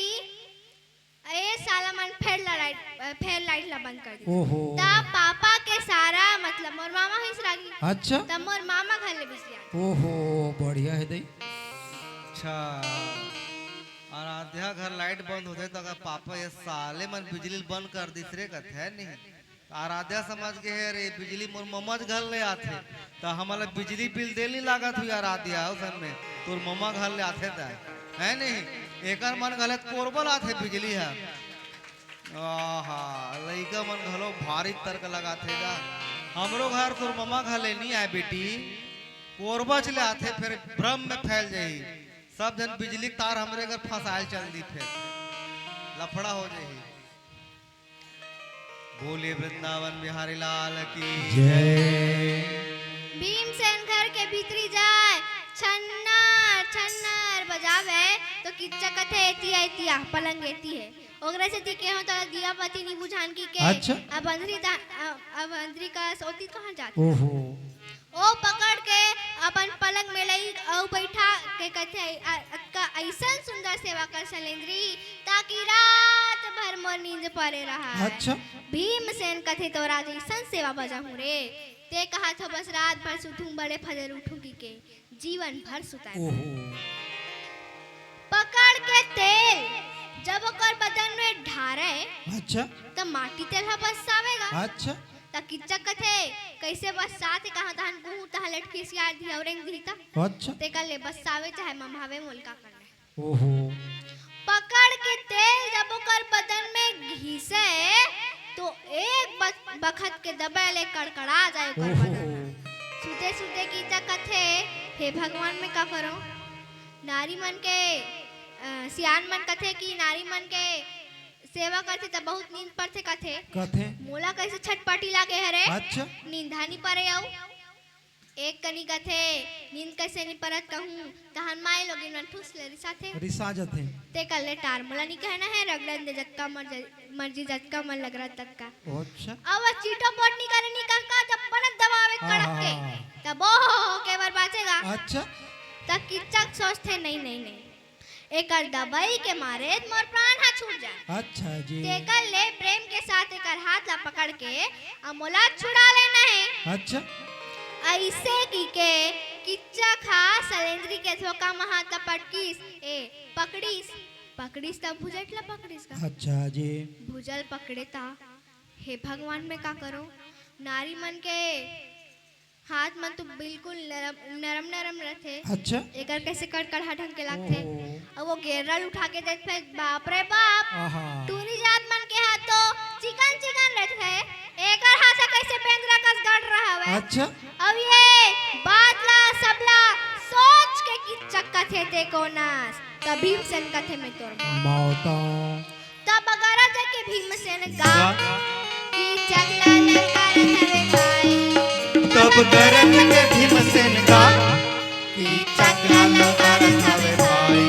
ए साला मन फेर ला लाइट, फेर लाइट ला बंद कर दे। ओहो। त पापा के सारा, मतलब, मोर मामा होइस रागी। अच्छा। त मोर मामा घर ले बिजली आथे। ओहो, बढ़िया हे दई। अच्छा, आराध्या घर लाइट बंद होथे त अगर पापा ये साले मन बिजली बंद कर दिस रे कथे नहीं। आराध्या समझ गे हे, "अरे, बिजली मोर ममज घर ले आथे, त हमला बिजली बिल दे नी लागत हुई आराध्या, उसन में तोर ममा घर ले आथे त, है नहीं? एकर मन घले त कोरबल आथे बिजली ह।" आहा, लइका मन घलो भारी तर्क लगाथे गा। "हमरो घर तोर ममा घर ले नी आए बेटी, कोरबच ले आथे, फेर भ्रम में फैल जाही। सब झन बिजली के तार हमरे घर फंसायल चल दी, फेर लफड़ा हो जाही।" बोले वृंदावन बिहारी लाल की जय। भीमसेन घर के भीतरी जा छन्नर छन्नर बजावे तो किच्चक कथे, "एती आ, एती आ, पलंग एती हे।" ओकरे सेती केहों तोला दिया बत्ती नी बुझान कहिके। अच्छा। अब अंधरी ता-, अ-, अब अंधरी का सोती कहाँ जात? ओहो। ओ पकड़ के अपन पलंग में लई अउ बैठा के कथे, "अ-, अतका अइसन सुंदर सेवा कर सलेंद्री, ताकि रात भर मोर नींद परे रहा।" अच्छा। भीमसेन कथे, "तोर जइसन सेवा बजाहूँ रे, ते कहत हो बस रात भर सुतहूँ, बड़े फजर उठहूँ कहिके, जीवन भर सुताए।" ओहो। पकड़ के तेल जब ओकर बदन में ढारे, अच्छा। त माटी तेल ह बरसावेगा। अच्छा। त किच्चक कथे, "कइसे बरसात हे, कहाँ तहन कहूँ, तहाँ ले खिसिया दिही अउ रेंग दिही त?" अच्छा। तेकर ले बरसावे चाहे ममहावे, मोला का करना हे। ओहो। पकड़ के तेल जब ओकर बदन में घिसे, तो एक ब-, बखत के दबे ले कड़कड़ा जाए ओकर ओहो। बदन। सुते सुते किच्चक कथे, "हे भगवान, मैं का करों?" नारी मन के, अ, सियान मन कथे कि नारी मन के सेवा करथे त बहुत नींद परथे कथे। कथे। मोला कइसे छटपटी लागे हरे। अच्छा। नींद ह नी परे अउ। एक कनी कथे, "नींद कइसे नी परत कहूँ, तहन माईलोगिन मन ठूस ले रिसाथे।" रिसा जथे। तेकर ले टार, मोला नी कहना हे, रगड़न दे जतका मर-, मर्जी जतका मन लग रहा ततका। अच्छा। अब चिटो पोट नी करे नी कका, जब बनत दबावे हाँ, कड़क हाँ, के, हाँ। तब ओ हो हो के बर बाचेगा। अच्छा। त किच्चक सोचथे, "नहीं, नहीं, नहीं।" एकर दबई के मारे मोर प्राण ह छूट जाए। अच्छा जी। तेकर ले प्रेम के साथ एकर हाथ ला पकड़ के अउ मोला छुड़ा लेना हे। अच्छा। अइसे कहिके किच्चक ह सलेंद्री के झोका म हाथ ला पटकिस, ए, पकड़िस, पकड़िस त भुजट ला पकड़िस का? अच्छा जी। भुजा ल पकड़े त, हे भगवान, मैं का करों? नारी मन के हाथ मन तो बिल्कुल नरम, नरम, नरम रथे। अच्छा। एकर कइसे कड़कड़हा ढंग के लागथे। ओहो। अउ ओ गेर्रा ल उठा के देखथे, बाप रे बाप। आहा। टूरी जात मन के हाथ तो चिकन चिकन रथे, एकर हाथ ह कइसे बेंदरा कस गड़ रहा हवे। अच्छा। अउ ये बात ला सबला सोच के किच्चक कथे ते कोनस। त भीमसेन कथे, "मैं तोर मौत।" मौत। तब गरज के भीमसेन गा, गा। किच्चक ला ललकारत हवे भाई। तब गरज के भीमसेन गा, किच्चक ला ललकारत हवे भाई।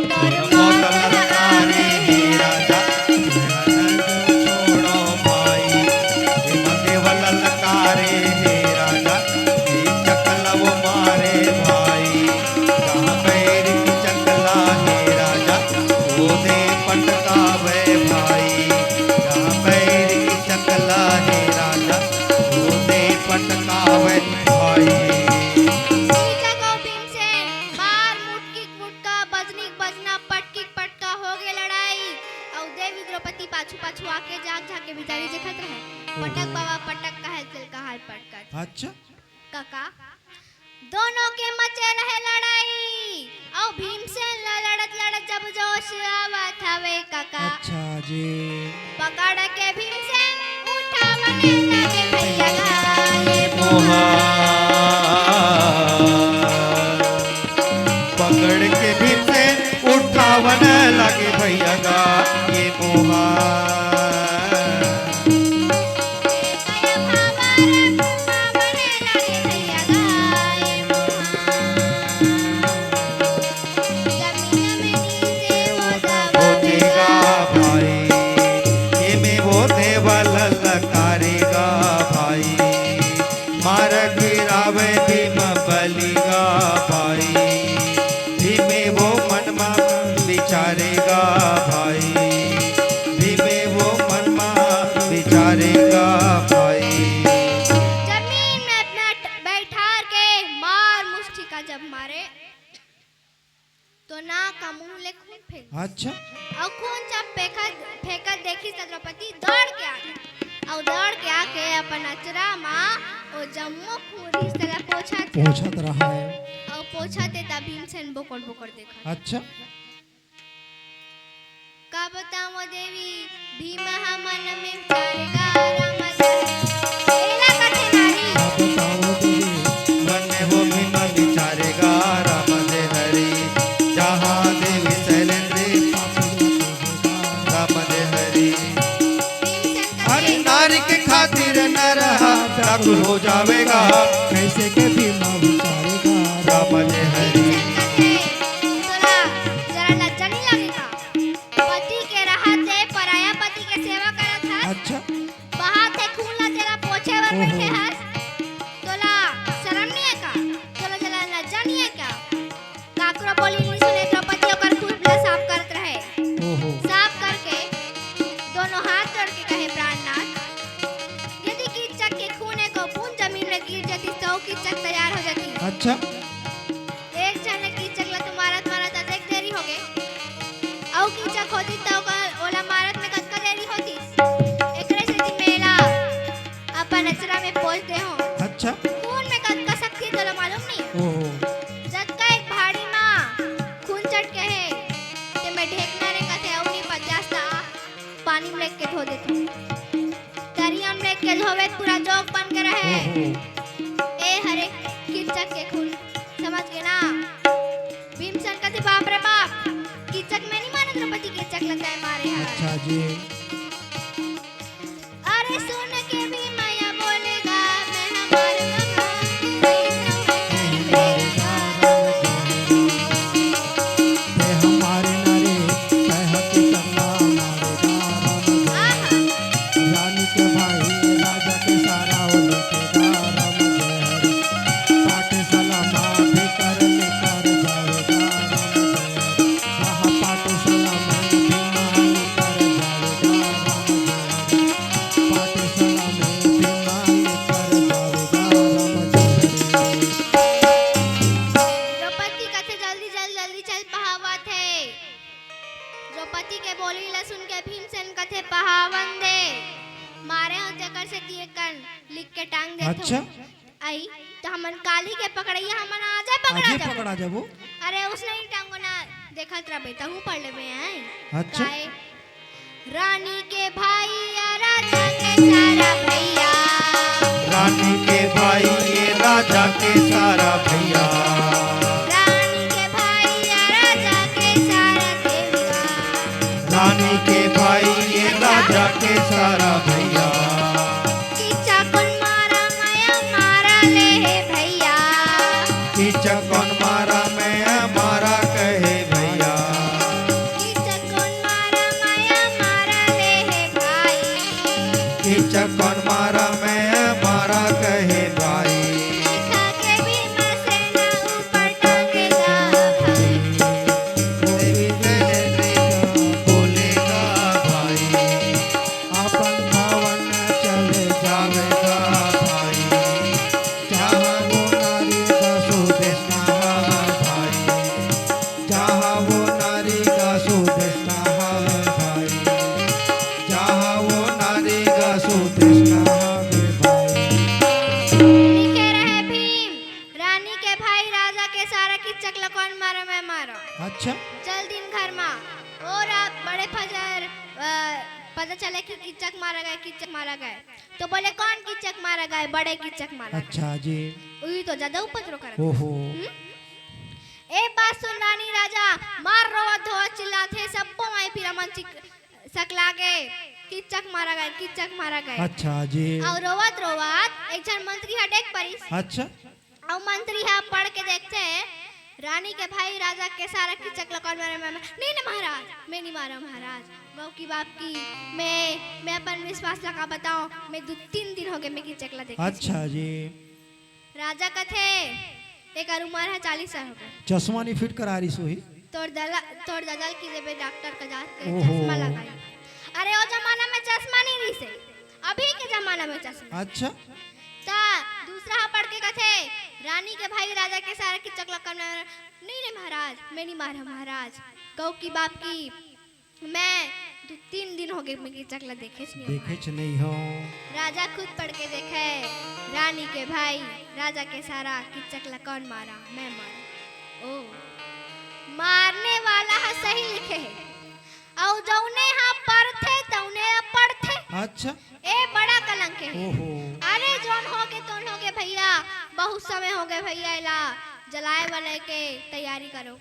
तोर मौत ललकारे हे राजा, तुमन छोड़ो भाई। भीम देव ललकारे हे राजा, किच्चक ला वो मारे भाई। कहाँ पैर किच्चक ला हे राजा, ओदे पटकावे भाई। कहाँ पैर किच्चक ला हे राजा, ओदे पटकावे भाई। किच्चक अउ भीमसेन बार मुटकी मुटका, बजनी बजना, पटकी पटका हो गे लड़ाई। अउ देवी द्रौपदी पाछू पाछू आके जाग जाके बिचारी देखत रहे। पटक बाबा पटक, कहल चल कहाल पटकत। अच्छा। कका, दोनों के मचे रहे लड़ाई, अउ भीमसेन ला लड़त लड़त जब जोश आवत हवे कका। अच्छा जी। पकड़ के भीमसेन उठावन लगे भैया गा, ये मोहा। पकड़ के भीमसेन उठावन लगे भैया गा, ये मोहा। होतेगा भाई, एमे वो देवा ललकारेगा भाई। मार गिरावे भीम बलिगा भाई, भीमे वो मन मा विचारेगा भाई, भीमे वो मन मा विचारेगा भाई। जमीन में अपना ट-, बैठार के मार मुष्ठी का जब मारे, तो नाक का मुंह ले खून फेंक। अच्छा। अउ खून जब फेंकत, फेंकत देखिस त द्रौपदी दौड़ के आ गे। अउ दौड़ के आके अपन अचरा मा ओ जम्मो खून रिहिस तेला पोंछत रहा। पोंछत रहा है। अउ पोंछत हे त भीमसेन बोकड़ बोकड़ देखत। अच्छा। का बतावं देवी, भीम ह मन में विचारेगा, राम दे-, एला कथे नारी। का बतावं देवी, मन में वो भीम विचारेगा, राम दे हरी। जहाँ देवी सैलेंद्री, राम दे हरी। भीमसेन कथे, अरे नारी के खातिर नर ह व्याकुल हो जावेगा। कैसे के भीम विचारेगा, राम दे हरी। अच्छा। एक झन कीचक ला तो मारत मारत अतेक देरी होगे। अउ कीचक होतिस त ओकर, ओला मारत में कतका देरी होतिस। एकरे सेती मैं एला अपन अचरा में पोंछ दे हों। अच्छा। खून में कतका शक्ति हे तोला मालूम नहीं हे? ओहो। जतका एक भाड़ी मा खून चटके हे, ते में ढेकना रे कथे अउ नहीं पचास ता पानी में लेके धो देथे। तरिया में लेके धोवे त पूरा जोंक बन के रहे। ओहो। ए हरे कीचक के खून, समझ गे ना? भीमसेन कथे, "बाप रे बाप, कीचक मैं नहीं मारे, द्रौपदी कीचक ला तैं मारे हस।" अच्छा जी। अरे सुन के भीमया बोलेगा, मैं हमार कहा, नहीं तो मैं कर लेगा। ते हमारे नारी, तय हकी करना हमारे राम। आहा। रानी के भाई राजा के सारा हो लेके राम जय हरे। पाठशाला माँ भी कर लेकर जाएगा राम जय हरे। जहाँ पाठशाला माँ भी माँ कर जाएगा राम जय हरे। पाठशाला में भी माँ कर जाएगा राम जय हरे। द्रौपदी कथे, "जल्दी चल, जल्दी चल, पहावत हे।" द्रौपदी के बोली ला सुन के भीमसेन कथे, "पहावन दे, मारे हो जेकर सेती एकन लिख के टांग देथों।" अच्छा। आई, त हमन काली के पकड़इया, हमन आजे पकड़ा आजे जाबो। पकड़ा जाबो। अरे, उसने ही टांगो ना, देखत रबे, तहूँ पढ़ लेबे, आई। अच्छा। काय? रानी के भाई या राजा के सारा भैया। रानी के भाई ये राजा के सारा भैया। रानी के भाई या राजा के सारा देवरा। रानी के भाई ये राजा के सारा भैया। कीचक कोन मारा मया मारा ले हे भैया। कीचक कोन मारा मया मारा कहे भैया। कीचक कोन मारा मया मारा ले हे भाई। कीचक कोन मारा मया मारा कहे भाई। देखा के भीमसेना ऊपर टांगेगा भाई। देवी जलेंद्री का बोलेगा भाई। अपन भवन चले जावेगा भाई। जहाँ वो नारी का सुदेशना है भाई। जहाँ वो नारी का सुदेशना है भाई। जहाँ वो नारी का सुदेशना है भाई। लिखे रहे भीम, रानी के भाई राजा के सारा कीचक ला कोन मारा, मैं मारा। अच्छा। चल दिन घर मा। और आप बड़े फजर, अ, पता चले कि कीचक मारा गए, कीचक मारा गए। तो बोले, "कौन कीचक मारा गए?" "बड़े कीचक मारा गए।" अच्छा जी। उही तो ज्यादा उपद्रव करत ओहो। हम्म? ए बात सुन रानी राजा, मार रोवत धोवत चिल्लात हे, सब्बो माई पीरा मन चिक-, सकला गे, "कीचक मारा गए, कीचक मारा गए।" अच्छा जी। अउ रोवत रोवत एक झन मंत्री ह डेग परिस। अच्छा। अउ मंत्री ह पढ़ के देखथे, रानी के भाई राजा के सारा कीचक ल कोन मारे? मैं, मैं, नहीं, नहीं महाराज, मैं नहीं मारा महाराज। बाप की बाप की, मैं, मैं अपन विश्वास ला का बताऊं, मैं दू तीन दिन होगे मैं कीचक ला देखे। अच्छा जी। राजा कथे, एकर उमर है चालीस साल होगे। चश्मा नहीं फिट करा रही सोही। तोर दला-, तोर ददल की देबे डॉक्टर का जाके ओहो। चश्मा लगाई। अरे, ओ जमाना में चश्मा नहीं रहिसे, अभी के जमाना में चश्मा। अच्छा। ता दूसरा ह पढ़ के कथे, रानी के भाई राजा के सारा कीचक ला कोन मारे? नहीं रे महाराज, मैं नहीं मारा महाराज। गौ की बाप की, मैं दू तीन दिन होगे मैं कीचक ला देखेच नहीं हूँ। देखेच नहीं हो। राजा खुद पढ़ के देखे, रानी के भाई राजा के सारा कीचक ला कोन मारा? मैं मारा। ओ, मारने वाला ह सही लिखे हे। अउ जउने ह परथे, तउने ह पढ़थे। अच्छा। ए बड़ा कलंक हे। ओहो। अरे, जोन होगे, तोन होगे भैया, बहुत समय होगे भैया, एला जलाए वाले के तैयारी करो।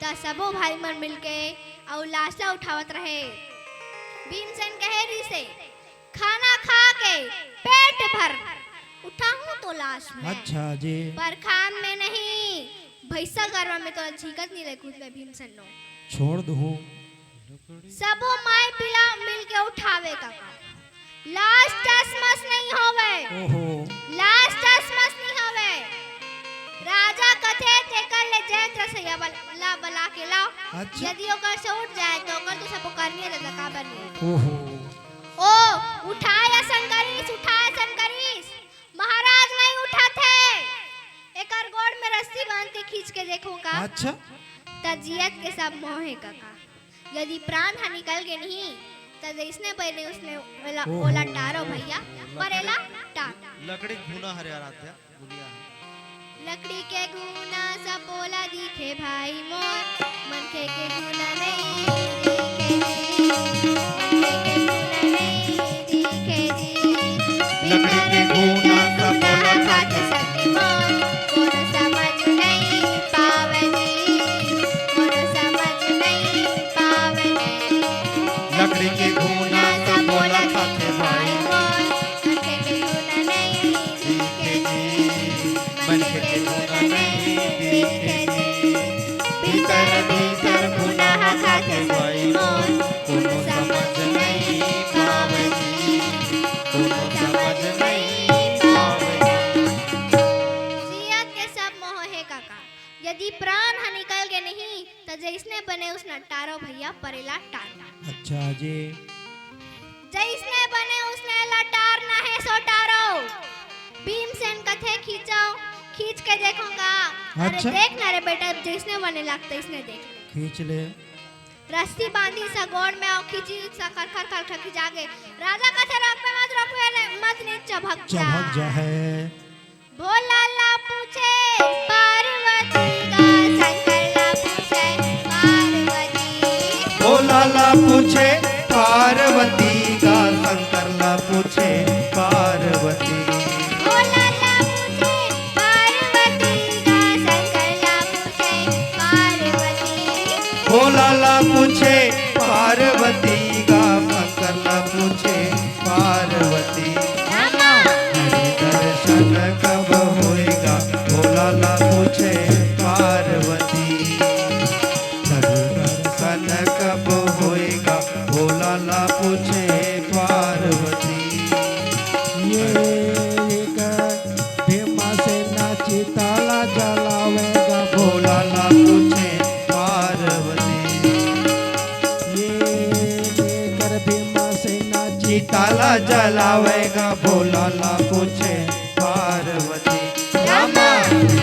त सबो भाई मन मिलके अउ लाश ला उठावत रहे। भीमसेन कहे रिहिसे, "खाना खा के पेट भर उठाहूं तो लाश में।" अच्छा जी। पर खान में नहीं, भैंसा गरवा में तो झीकत नहीं ले खुद में भीमसेन नो। छोड़ दूं। सबो माई पीला मिलके उठावे कका। लाश टसमस नहीं होवे। ओहो। लाश टसमस नहीं होवे। राजा कथे, "तेकर ले जैत रसैया बल-, ला बला के लाओ। अच्छा। यदि ओकर से उठ जाए, तो ओकर तो सबो करनी है, दादा, काबर नहीं?" ओहो। ओ, उठाय असन करिस, उठाय असन करिस। महाराज नहीं उठत हे। एकर गोड़ रस्सी बांध के खींच के देखो का? अच्छा। त जियत के सब मोहे कका। यदि प्राण ह निकल गे नहीं, त जइसने बने उसने ओला, ओहो। ओला टारो भैया, पर एला टार। लकड़ी घूना हरे आराध्या, दुनिया है। लकड़ी के घूना सब ओला दिखे भाई मोर, मनखे के घूना नहीं दिखे जी, मनखे के घूना नहीं दिखे जी। लकड़ी के घूना सब ओला खाथे सखी मोर, कोनो समझ नहीं पावे जी, कोनो समझ नहीं पावे जी। लकड़ी के घूना सब ओला खाथे भाई मोर, मनखे के घूना नहीं दिखे जी, मनखे के घूना नहीं दिखे जी। भीतर भीतर घूना हा खाथे भाई मोर, कोनो समझ नहीं पावे जी, कोनो समझ नहीं पावे जी। जियत के सब मोह हे कका, यदि प्राण ह निकल गे नहीं, त जइसने बने उसने टारो भैया, पर एला टार। अच्छा जी। जइसने बने उसने एला टारना हे, सो टारो। भीमसेन कथे, "खींचो, खींच के देखो का?" अरे अच्छा। देख ना रे बेटा, जइसने बने लागथे, इसने देख ले। खींच ले। रस्सी बांधी सा गोड़ में अउ खींची सा खर खर खर खर खींचा गे। राजा कथे, "रोकबे मत, रोकबे मत, नहीं चभक जा।" चभक जा है। भोला ला पूछे पार्वती गा, शंकर ला पूछे पार्वती। भोला ला पूछे पार्वती गा, शंकर ला पूछे पार्वती। भोला ला पूछे पार्वती गा, शंकर ला पूछे पार्वती। भोला ला पूछे पार्वती गा, शंकर ला पूछे पार्वती। रामा। हरि दर्शन कब होएगा? भोला ला पूछे पार्वती। हरि दर्शन कब होएगा? भोला ला पूछे पार्वती। ये एक भीमसेन चिता ला जलावेगा, भोला ला पूछे पार्वती। ये लेकर भीमसेन चिता ला जलावेगा, भोला ला पूछे पार्वती। रामा। हरि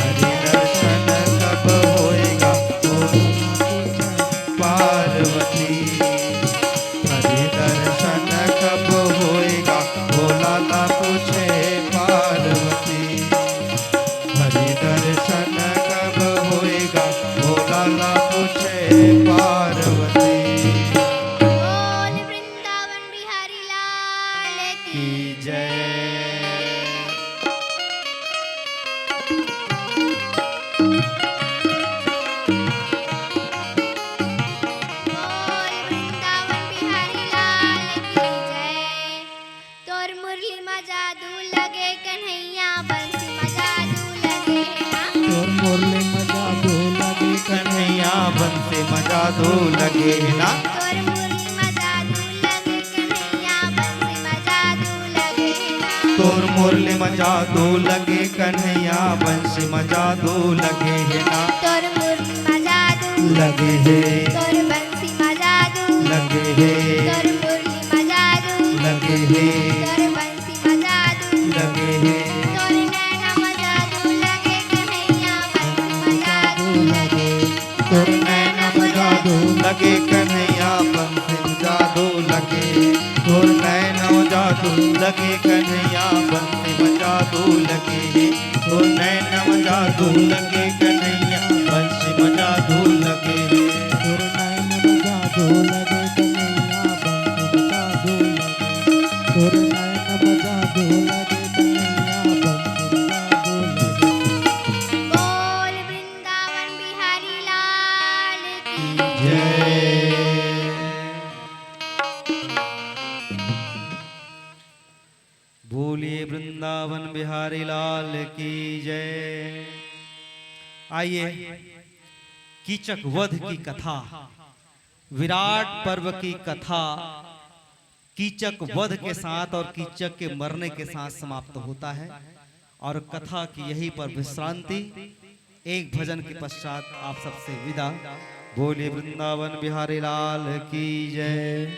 दर्शन कब होएगा, भोला ला पूछे पार्वती। हरि दर्शन कब होएगा, भोला ला पूछे पार्वती। हरि दर्शन कब होएगा, भोला ला पूछे पार्वती। बोल वृंदावन बिहारी लाल की जय। बोल वृंदावन बिहारी लाल की जय। तोर मुरली म जादू लगे कन्हैया, बंसी म जादू लगे हे ना। तोर मुरली म जादू लगे कन्हैया, बंसी म जादू लगे हे ना। तोर मुरली म जादू लगे कन्हैया, बंसी म जादू लगे हे ना। तोर मुरली म जादू लगे कन्हैया, बंसी म जादू लगे हे ना। तोर मुरली म जादू लगे हे। तोर बंसी म जादू लगे हे। तोर मुरली म जादू लगे हे। तोर बंसी म जादू लगे हे। तोर नैना म जादू लगे कन्हैया, बंसी म जादू लगे। तोर नैना म जादू लगे कन्हैया, बंसी म जादू लगे। तोर नैना म जादू लगे कन्हैया, बंसी म जादू लगे। तोर नैना म जादू लगे कन्हैया, बंसी म जादू लगे। तोर नैना म जादू लगे कन्हैया, बंसी म जादू लगे। तोर नैना म जादू लगे कन्हैया, बंसी म जादू लगे। बोल वृंदावन बिहारी लाल की जय। बोलिए वृंदावन बिहारी लाल की जय। आइए, कीचक वध की कथा, विराट पर्व की कथा, कीचक वध के साथ और कीचक के मरने के साथ समाप्त होता है और कथा की यहीं पर विश्रांति। एक भजन के पश्चात आप सबसे विदा। बोलिए वृंदावन बिहारी लाल की जय।